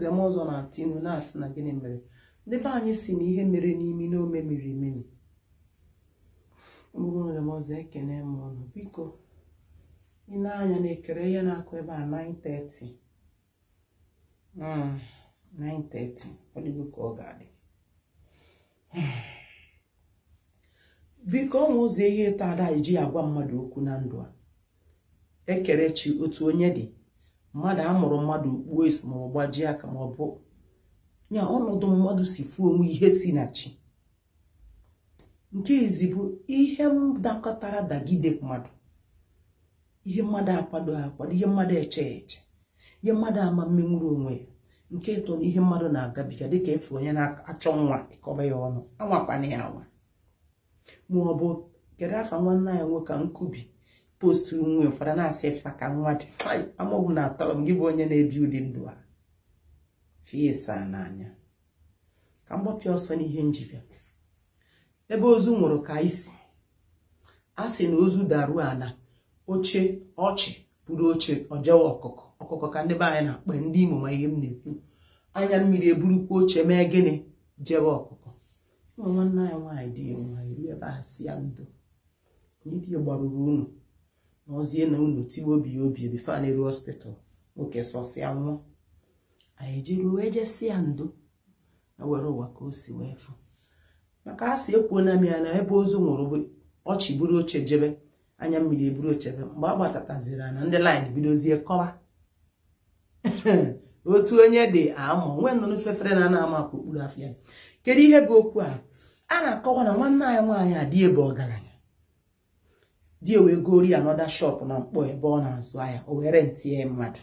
Nze m ọzọ na-atụ inu na-asị na gịnị mere ndị be anyị si na ihe mere n'imi na ome miri ememi. Ụmụ m ọzọ, ekene m ọnụ. Biko, ị na-anya na-ekere ihe na-akụ ebe a 9:30. 9:30 ọ dịgo ka ọ ga-adị. Biko, ọnwa ụzọ ihe ịta ada iji agwa mmadụ okwu na ndụ a. Ekere chi otu onye dị, mmadụ amụrụ mmadụ kpuo isi ma ọ gbajie aka ma ọ bụ ya ọnọdụ mmadụ si fuo onwe ihe si na chi. Nke izi bụ ihe dakọtara dagide mmadụ, ihe mmadụ akwado akwado, ihe mmadụ eche eche, ihe mmadụ ama mmenwuru onwe ya. Nke ịtọ na ihe mmadụ na-agabiga dịka efu onye na-achọ nwa ịkọba ya ọnụ, anwakwana ya anwa. Ma ọ bụ kedu afa nwanne ya nwoke nkubi postu nwe ụfọdụ na-asị efa ka nwa dị amaọbụ na-atọrọ m gị bụ onye na-ebi ụdị ndụ a fiesa n'anya. Ka m gbapịa ọsọ n'ihe njibịa. Ebe ozu nwụrụ ka isi a sị na ozu daruo ana oche ọchị buru oche ojewa ọkụkọ ọkụkọ ka ndị be anyị na-akpọ ndị Imo ma ihe m na-ekwu. Anya mmiri eburukwa oche mee gịnị jewe ọkụkọ. Ụmụ nwanne anyị nwaanyị dị ya nwaanyị ruo ebe a si ya ndo onye di ya gbaruru unu na ozie na unu tiwe obi ya obi ebife a na-eru hospital nwoke sọsịa nwụọ. Anyị ejeruo wee jesi ya ndo na were ụwa ka o si wee fụ. Maka a sị ekwuola m ya na ebe ozu nwụrụ bụ ọchị buru oche jebe, anya mmiri eburu oche jebe. Mgbe a gbatataziri na ndị line bidozie kọwa otu onye dị ama onwe nnụnụ fefere na ana ama ka okpuru afọ ya. Kedu ihe bụ okwu a? A na-akọwa na nwanne anyị nwaanyị adị ebe ọgaranya di wee gori anọda shop na mkpọ ebe ọ na-azụ ahịa, o were ntie mmadụ.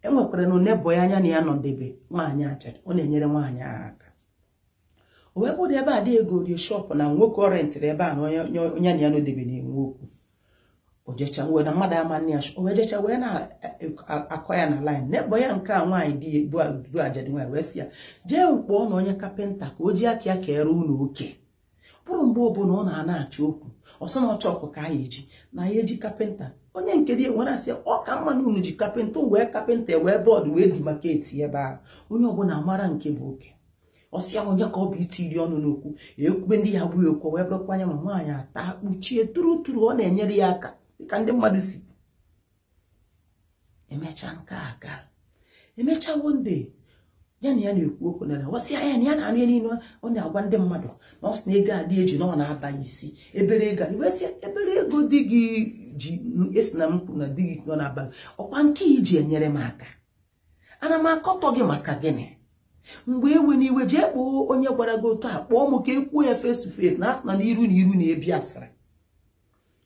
E nwekwara na onebo ya anya na ya nọdebe nwaanyị ajadu, ọ na-enyere nwaanyị ahụ aka. O wee bụrụ ebe a dị ego rie shop na nwoke ọ rentịrị ebe a na onye na ya nọdebe na-enwe okwu. O jecha wee na mmadụ ama nne ya, o wee jecha wee na-akọ ya na line nebo ya nke a nwaanyị di bụ ajadu nwaanyị wee sị ya jee mkpọọ na onye kapịnta ka o ji aka ya kere ụlọ oke. Bụrụ mgbe ọbụla ọ na-ana achọ okwu ọsọ na ọchọ ọkụ ka anyị eji na ya eji kapịnta. Onye nke dị nwere asị ọ ka mma na unu ji kapịnta wee kapịnta wee bọọdụ wee dị maka eti ebe ahụ onye ọbụla mara nke bụ oke. Ọsị ahụ onye ka ọ bụ itiri ọnụ n'okwu ekwube ndị ya bụghị okwu wee bụrụkwa anya ma nwaanyị ata kpuchie tụrụ tụrụ ọ na-enyere ya aka dịka ndị mmadụ si emecha nke a gaa emecha wonde ya na ya na-ekwu okwu na wasị ya na ya na-anụ ya niile ọ na-agwa ndị mmadụ na ọ sị na ego adị eji na ọ na-aba isi ebere ego iwesị ebere ego di gị ji esi na m kwuru na di gị nọ na-aba ọkwa nke iji enyere m aka. Ana m akọtọ gị maka gịnị? Mgbe ewe n'iwe jee kpọọ onye gwara gị otu a kpọọ m ka e kwuo ya face to face na asị na n'iru na iru na-ebi asịrị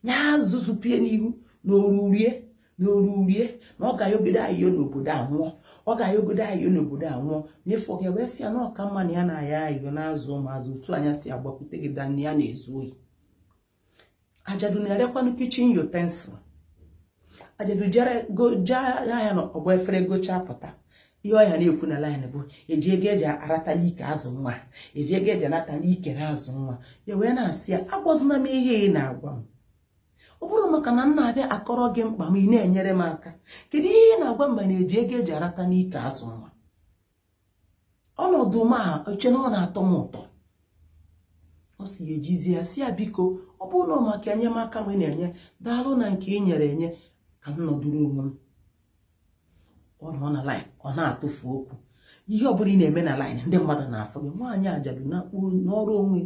ya zuzupie n'ihu na orurie na orurie na ọ ga-ayọgide ayịyọ n'obodo a nwụọ, ọ ga-ayọgide ayịyọ n'obodo a nwụọ. N'efu gị wee sị ya na ọka mma na ya na-aya ayịyọ na-azụ ụmụazụ otu anya si agbakwute gị dan ya na-ezu ohi. Ajadu na-erekwanụ kichin utensil. Ajadu jere jee ya na ọgbọ efere gochaa pụta. Ihe ọya na-ekwu na line bụ eji ego eji arata n'ike azụ nwa, eji ego eji anata n'ike na-azụ nwa. Ya wee na-asị ya agwazina m ihe ị na-agwa m. Ọ bụrụ maka na m na-abịa akọrọ gị mkpa m ị na-enyere m aka, kedu ihe ị na-agwa m na eji ego eji arata n'ike azụ nwa? Ọnọdụ m a eche na ọ na-atọ m ụtọ. Ọ si ya ejizie ya si ya biko ọ bụrụ na ọ maka enyemaka m na-enye daalụ na nke ị nyere enye ka m nọdụrụ onwe m. Ọ nọ na line ọ na-atụfu okwu ihe ọ bụla ị na-eme na line ndị mmadụ na-afụ gị. Nwaanyị ajadu n'ọrụ onwe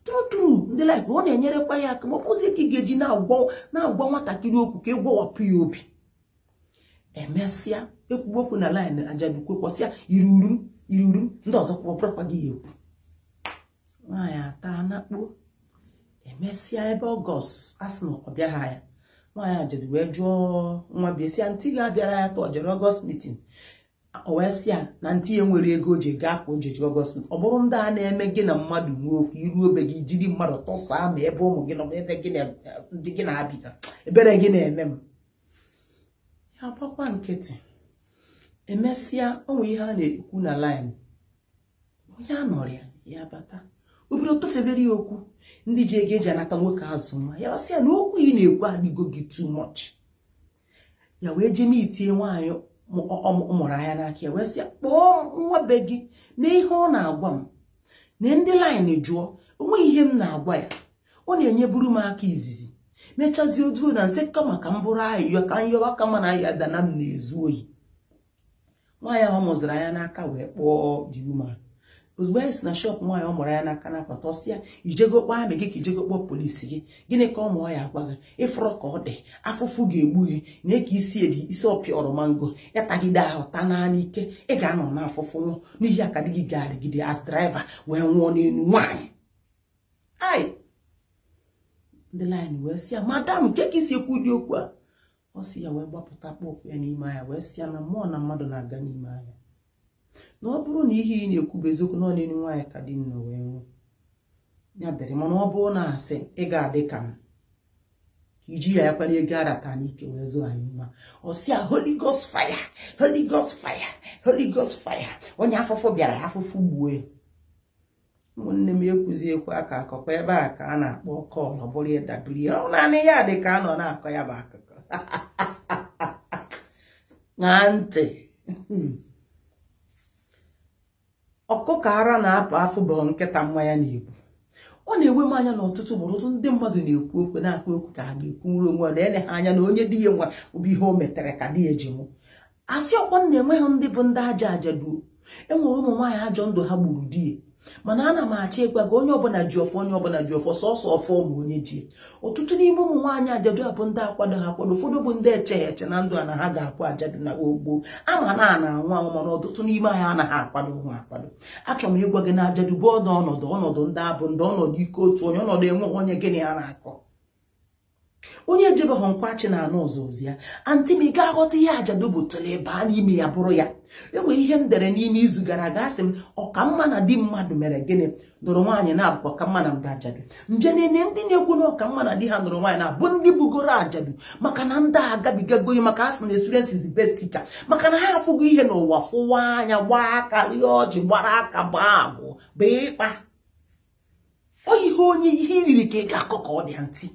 tụrụ ndị like ọ na-enyerekwa ya aka ma ọ bụzi ka ị ga-eji na-agwa nwatakịrị okwu ka ị gwawapụ ya obi. Emesịa ekwugbo okwu na line ajadu kwekwasịa iruru m iruru m ndị ọzọ kwụrụkwa gị ya ekwu. Nwaanyị ata nakpuo. Emesịa ebe Ọgọst asị na ọ bịaghị ya, nwaanyị ajadu wee jụọ nwa bịa sị ya ntị gị abịara ya taa ọ jere Ọgọst meeting. O wee sị ya na ntị ya nwere ego o ji gaa ka o ji eji Ọgọst meeting. Ọ bụrụ ndị a na-eme gị na mmadụ nwee okwu iru obe gị jiri mmadụ tọsaa ma ebe ụmụ gị nọ ma ebe gị na ndị gị na-abịa ebere gị na-eme m ya gbakwa nkịtị. Emesịa onwe ihe a na-ekwu na line onye a nọrọ ya ya bata obido tụfebere ya okwu ndị ji ego eji anata nwoke azụ nwa ya sị ya na okwu ị na-ekwu adịgo gị too much. Ya wee jee m itinye nwaanyị mụrụ anya n'aka ya wee sị ya kpọọ nwa be gị na ihe ọ na-agwa m na ndị laịn jụọ onweghị ihe m na-agwa ya ọ na-enyeburu m aka izizi mechazie oduo na nsị kama ka m bụrụ ahịhịa ka nyọwa kama na ahịa dana m na-ezu ohi. Nwaanyị ahụ mụziri anya n'aka wee kpọọ the woman. Ozugbo anyị si na shọp nwaanyị ọ mụrụ anya n'aka na-apụta ọsị ya ijego kpọọ amị gị ka ijego kpọọ polisi gị gịnị ka ọ mụọ ya agwa gị ịfụrọ ka ọ dị afụfụ ga-egbu gị na ka isi edi isi ọpịa ọrọmango ya tagide ahụ ta naanị ike ị ga-anọ n'afụfụ nwụọ n'ihi aka di gị garigide as driver wee nwụọ n'elu nwaanyị. Ai ndị laịn wee sị ya madam nke ka isi ekwu dị okwu a ọ sị ya wee gbapụta kpọpụ ya n'ime anya wee sị ya na mmụọ na mmadụ na-aga n'ime anya na ọ bụrụ na ihe ị na-ekwu bụ eziokwu na ọ n'elu nwaanyị ka di nọ wee nwụọ ya dịrị mana ọ bụrụ na asị ị ga-adị ka m ka iji ya yakwala ego arata n'ike wee zụọ anyị nwa. Ọ sị ya Holy Ghost fire, Holy Ghost fire, Holy Ghost fire. Onye afụfụ bịara ya afụfụ gbuo ya. Ụmụnne m ekwuzi ekwu aka akọkọ ebe a ka a na-akpọ kọl ọ bụrụ ya dabiri ya naanị ya dị ka a nọ na-akọ ya bụ akụkọ. Ṅaa ntị. Ọkụkọ ara na-apụ afụ bụ nkịta mmanya na-egbu. Ọ na-ewe m anya na ọtụtụ bụ ọtụtụ ndị mmadụ na-ekwu okwu na-akụ okwu ka ha ga-ekwuru onwe ha na ele ha anya na onye di ya nwa bụ ihe o metere ka di ya ji nwụ. Asị ọkwa m na-enweghị ndị bụ ndị aja aja duo. Enwere ụmụ nwaanyị ajọ ndụ ha gburu di ya. Mana ana m achọ ịgwa gị onye ọbụla ji ọfọ onye ọbụla ji ọfọ sọsọ ọfọ ma onye ji. Ọtụtụ n'ime ụmụ nwaanyị ajadu abụ ndị akwado ha akwado ụfọdụ bụ ndị echeghị eche na ndụ a na ha ga-akwụ ajadu na ogbo ama na a na-anwụ anwụ mana ọtụtụ n'ime anyị anaghị akwado onwe akwado. Achọrọ m ịgwa gị na ajadu bụ ọdụ ọnọdụ ọnọdụ ndị abụ ndị ọnọdụ ike otu onye ọnọdụ enweghị onye gịnị ya na-akọ. Onye ejebeghị nkwachi na anụ ụzọ ozi ya antị m ị ga-aghọta ihe ajadu bụ tụlee baa n'ime ya bụrụ ya. Enwere ihe m dere n'ime izu gara aga asị m ọkamma na di mmadụ mere gịnị nụrụ nwaanyị na-abụ ọkamma na mba ajadu mbịa nene ndị na-ekwu na ọkamma na di ha nụrụ nwaanyị na-abụ ndị bugoro ajadu maka na ndị a agabigago maka asị na experience is the best teacher maka na ha afụgo ihe n'ụwa fụwa anya gbaa aka rie ọjị gbara aka gbaa abụọ bụ ịkpa ọ ihe onye ihe iriri ka ị ga-akọ ka ọ dị ntị.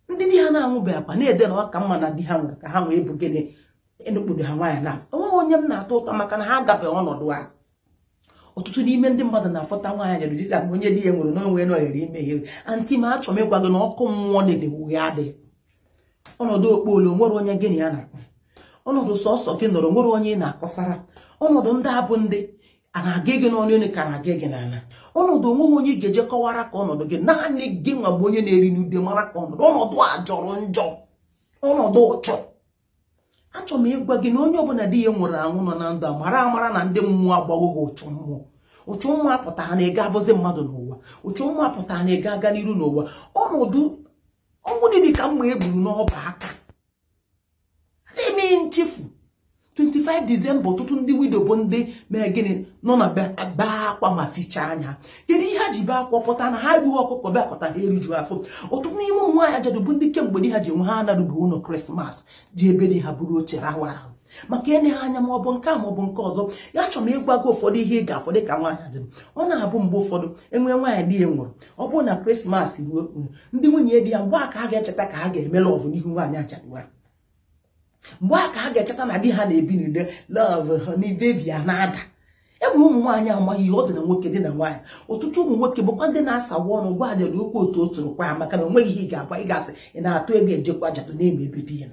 Ndị di ha na-anwụbeghị akwa na-ede na ọka mma na di ha nwere ka ha nwee bụ gịnị enukpodo ha nwaanyị na onweghị onye m na-atọ ụtọ maka na ha agabeghị ọnọdụ a. Ọtụtụ n'ime ndị mmadụ na-afọta nwaanyị ajadu dịka onye di ya nwere na onwe na ohere ime ihe. Antị m achọrọ m ịgwa gị na ọkụ mmụọ dị na adịghị ọnọdụ okpolo nwere onye gịnị ya na-akpọ ọnọdụ sọsọ gị nọrọ nwere onye ị na-akọsara ọnọdụ ndị abụ ndị a na-aga gị n'ọnụ elu ka na-aga gị n'ala ọnọdụ onweghị onye ị ga-eje kọwara ka ọnọdụ gị naanị gị nwa bụ onye na-eri n'ude mara ka ọnọdụ ọnọdụ a jọrọ njọ ọnọdụ ụchọ. Achọrọ m ịgwa gị na onye ọbụla di ya nwụrụ anwụ nọ na ndụ a mara amara na ndị mmụọ agbago gị ụchụ mmụọ. Ụchụ mmụọ apụtara na ị ga-abụzi mmadụ n'ụwa. Ụchụ mmụọ apụtara na ị ga-aga n'iru n'ụwa. Ọnọdụ ọnwụ dị ka mma egburu n'ọba aka adịghị m nchefu. 25 Disemba ọtụtụ ndị widow bụ ndị mee gịnị nọ na bee akwa ma fichaa anya. Kedu ihe ha ji bee akwa pụta na ha egbughị ọkụkọ bịa akọta ha eriju afọ. Ọtụtụ n'ime ụmụ nwaanyị ajadu bụ ndị kemgbe di ha ji enwe ha anarubeghị ụlọ Krismas ji ebe di ha buru oche rahụ arahụ maka ene ha anya maọbụ nke a maọbụ nke ọzọ. Ya chọrọ m ịgwa gị ụfọdụ ihe ị ga-afọ dị ka nwaanyị ajadu. Ọ na-abụ mgbe ụfọdụ enwee nwaanyị di ya nwụrụ ọ bụrụ na Krismas ruo ndị nwunye di ya mgbe a ka ha ga-echeta ka ha ga-eme lọvụ n'ihu nwaanyị ajadu a mgbe a ka ha ga-echeta na di ha na-ebi n'udo love honey baby a na-ada. Enwere ụmụ nwaanyị amaghị ihe ọ dị na nwoke dị na nwaanyị. Ọtụtụ ụmụ nwoke bụkwa ndị na-asawa ọnụ gwa ajadu okwu otu o tụrụ kwa ya maka na onweghị ihe ị ga-agwa ị ga-asị ị na-atụ ego ejekwa ajadu na-eme ebe di ya.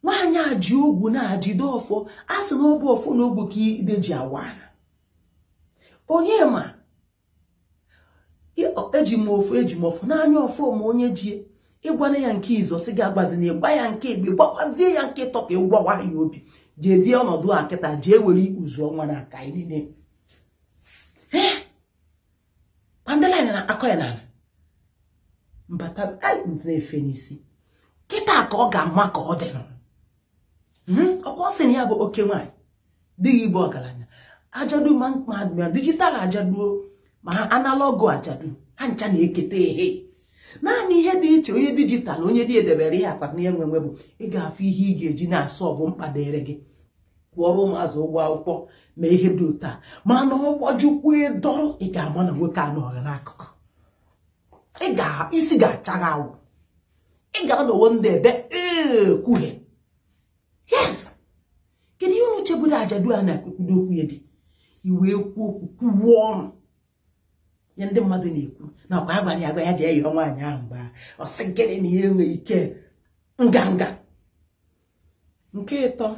Nwaanyị a ji ogwu na-ajide ọfọ a sị na ọ bụ ọfọ na ogwu ka ide ji awa onye ma eji m ofu eji m ọfọ naanị ọfọ ma onye ji ịgwana ya nke izo sị ga-agbazi na ịgba ya nke egbe gbakwazie ya nke ịtọ ka ịgwawa ya obi jezie ọnọdụ a kịta jee were uzu ọnwa na aka niile pandelain na akọ ya n'ala mbata na-efe n'isi kịta ka ọ ga-ama ka ọ dị ọkwa sị na ya bụ oke nwaanyị dịghị igbe ọgaranya ajadu ma dijitalụ ajaduo ma analọgụ ajadu ha ncha na-eketa ehe. Naanị ihe dị iche onye dijitalụ onye dị edebere ihe akpa na ihe nwenwe bụ ị ga-afụ ihe ị ga-eji na-asọ ọbụ mkpa dịrị gị kwụọrọ ụmụazụ ụgwọ akwụkwọ ma ihe dị ụta mana ọ gbajukwu dọrọ ị ga-ama na nwoke anọghị n'akụkụ isi ga-acha gị awụ ị ga-anọwo ndị ebe ee kwuhe Yes, kedu ihe unu chebudo ajadu a na-ekwudo okwu ya dị iwe ekwu okwu kwuo ọnụ ya ndị mmadụ na-ekwu nakwa agwara ya agwa ya jee yọọ nwaanyị ahụ mgbe ọ sị gịnị na ya enweghị ike nganga. Nke ịtọ,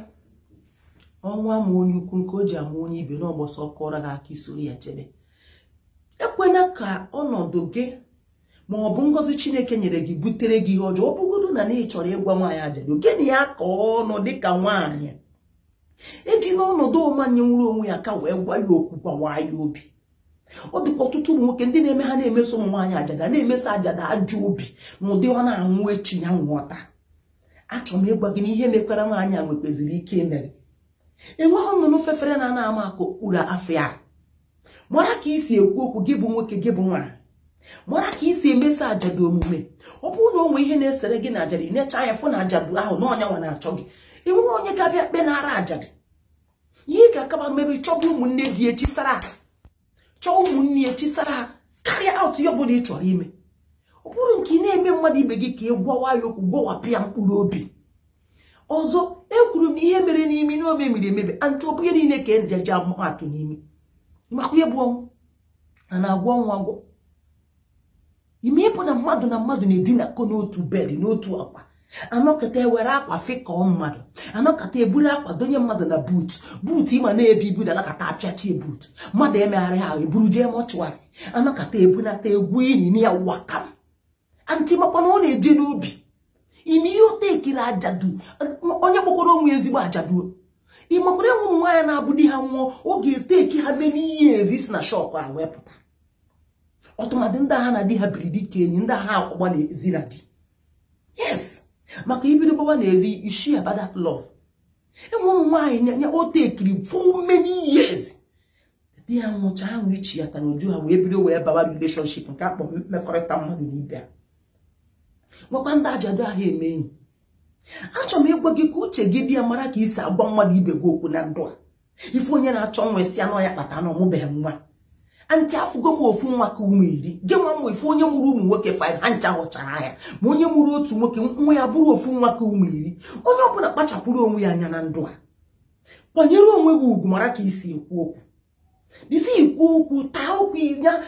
ọnwa ma onye ukwu nke o ji ama onye ibe n'ọgbọsọ kọrọ gị aka isoro ya chebe. Ekwena ka ọnọdụ gị ma ọ bụ ngọzi Chineke nyere gị butere gị ihe ọjọọ. Ọ bụgodo na ị chọrọ ịgwa nwaanyị ajadu, gịnị ya ka ọnụ dịka nwaanyị eji n'ọnọdụ ọmanye nwere onwe ya ka wee gwa ya okwu gwawa ya obi. Ọ dịkwa ọtụtụ ụmụ nwoke ndị na-eme ha na-emeso ụmụ nwaanyị ajada, na-emeso ajada ajọ obi na ụdị ọ na-anwụ echi ya nwụọta. Achọrọ m ịgwa gị na ihe mekwara nwaanyị a nwekwaziri ike imere. Enweghị nnụnụ fefere na ana ama aka okpuru afọ ya. Mara ka isi ekwu okwu gị bụ nwoke gị bụ nwaanyị, mara ka isi emesa ajadu omume. Ọ bụrụ na o nwee ihe na-esere gị na ajadu, ị na-eche anya fụ na ajadu ahụ na ọnya nwa na-achọ gị, enweghị onye ga-abịa kpe nara ajadu. Ihe ị ga-akaba mebe chọba ụmụnne dị echi sara, chọọ ụmụnne echi sara ha karịa atụ ya ọbụla ị chọrọ ime. Ọ bụrụ nke ị na-eme mmadụ ibe gị ka ị gwawa ya okwu, gwawapụ ya mkpụrụ obi. Ọzọ, ekwuru m ihe mere n'imi na o mebiri emebi, antị ọ bụghị niile ka ejeje atụ n'imi. Maka ihe bụ ọnwụ a na-agwọ ọnwụ agwọ. Ime ịpụ na mmadụ na-edinakọ n'otu bed n'otu akwa, anọkọta ewere akwa fịkọọ mmadụ, anọkọta eburu akwa donye mmadụ na buut buut ịma na-ebi ibu na anakọta apịachie buut mmadụ emegharị ahụ eburu jee mọchụarị, anọkọta ebunata egwu inyi ya wakam. Antị makwa na ọ na-eje n'obi. Ime ihe ote ekiri ajadu, onye gbakwara onwe ezigbo ajaduo. Ị makwara enwe ụmụ nwaanyị na-abụ di ha nwụọ, ọ ga-ete eke ha mee n'ihe ezi si na shọpụ a wepụta. Ọtụmadị ndị agha na di ha biri dịka enyi, ndị agha akwụgba n'ezi na di. Yes, maka ibido gbawa n'ezi ishi about that love. Enwe ụmụ nwaanyị ote ekiri for many years. Di ha nwụcha ha nwee ichi ya ta na uju ha wee bido wee bawa relationship nke akpọ mmekọrịta mmadụ na ibe ha. Nwekwa ndị ajadu ahụ eme enyi. Achọrọ m ịgwa gị ka uche gị dị ya, mara ka isi agwa mmadụ ibe gị okwu na ndụ a. Ife onye na-achọ nwa esi anụ ya kpata na ọmụbeghị nwa. Antị afụgo m ofu nwa ka ụmụ 10 gị nwa m ife onye mụrụ ụmụ nwoke 5 ha ncha ghọchara ya, ma onye mụrụ otu nwoke nwa ya bụrụ ofu nwa ka ụmụ 10. Onye ọbụla kpachapụrụ onwe ya anya na ndụ a, kwanyere onwe gị ugwu, mara ka isi ekwu okwu. Ife ikwu okwu taa okwu ya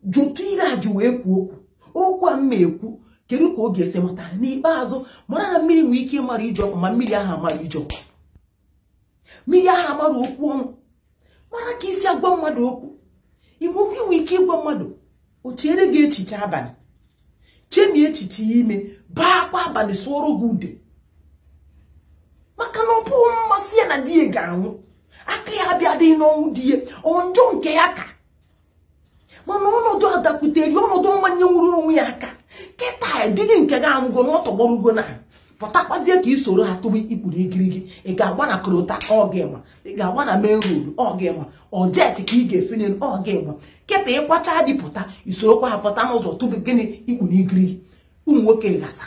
jụtụ ire ajụ wee kwuo okwu. Okwu a mma ekwu kedu ka ọ ga-esi mata n'ikpeazụ? Mara na mmiri nwere ike ịmara ije ọkụ, ma mmiri ahụ amara ije ọkụ, mmiri ahụ amara okwu ọnụ. Mara ka isi agwa mmadụ okwu. Ime okwu nwere ike ịgwa mmadụ o chere gị echiche abalị, chemie echiche ime, baa akwa abalị sụọrọ gị ude, maka na ọ bụghị mmasị ya na di ya ga-anwụ, aka ya abịa adịghị n'ọnwụ di ya, ọ njọ nke ya ka. Mana ọnọdụ adakwutere ọnọdụ mmanye nwere onwe ya aka kịta di gị nke gị anwụgo na ọ tọgbọrọ na pụtakwazie ka isoro ha tụrụ ikpuru igirigi. Ị ga-agba na krota ọ ga-enwa, ị ga-agba na main road ọ ga-enwa, ọ jet ka ị ga-efe ọ ga-enwa. Kịta ịkwacha dị pụta isorokwa ha pụta n'ụzọ tụrụ gịnị ikpuru igirigi. Ụmụ nwoke ghasa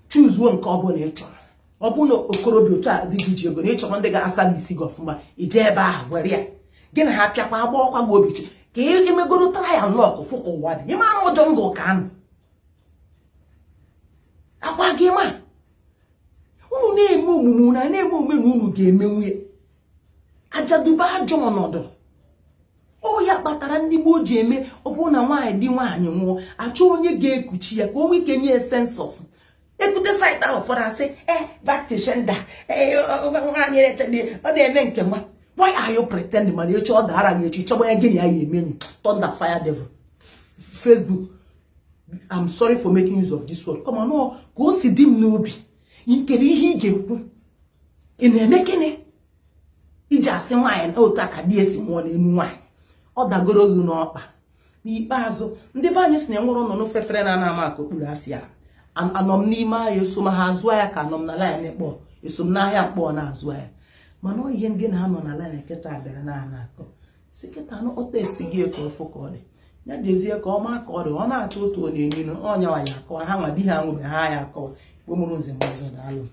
chuzuo nke ọbụla ị chọrọ. Ọ bụ na okorobịa otu a dị gị ji ego na ị chọrọ ndị ga-asa gị isi gị ọfụma, ije ebe ahụ were ya gị na ha pịakwa agba ọkwa gị obi ka emegoro taya lọk fụka ụwa dị. Ịma na ụjọ ndụ ka anụ agwa gị ma unu na-eme omume na na-eme omume na unu ga-eme nwunye ajaduba ajọ ọnọdụ. Ọ ya kpatara ndị gboo ji eme ọ bụrụ na nwaanyị di nwaanyị nwụọ, achọ onye ga-ekuchi ya ka o nwee ike nye sense of ekute saịtị ahụ. Ụfọdụ asị back to sender, nwaanyị ọ na-eme nke nwa. Why are you pretending? Mana echi ọ dara gị echi chọba ya gịnị ya eme enyi. Thunder fire devil. Facebook, I'm sorry for making use of this word. Come on, ka o si dị m n'obi nkere ihe ị ga-ekwu. Ị na-eme gịnị iji asị nwaanyị na otu aka di esi nwụọ n'elu nwaanyị? Ọ dagoro gị n'ọkpa. N'ikpeazụ, ndị be anyị si na enwere ọnụnụ fefere na ana ama aka okpuru afịa. Anọ m n'ime ahịa eso ma ha azụ ahịa ka anọ m na line kpọọ eso m n'ahịa mkpọọ na-azụ ahịa. Mana ọ ihe ndị na-anọ na line kịta bịara na akọ si kịta anụ o testi gị ka ọfụ ka ọ dị ya jezie ka ọ maa ka ọ dị ọ na-atụ otu ọ na-enye ọnya nwaanyị akọwa ha nwa di ha nwụbe ha ya akọwa. Igbo mụrụ nze m ọzọ, daalụ.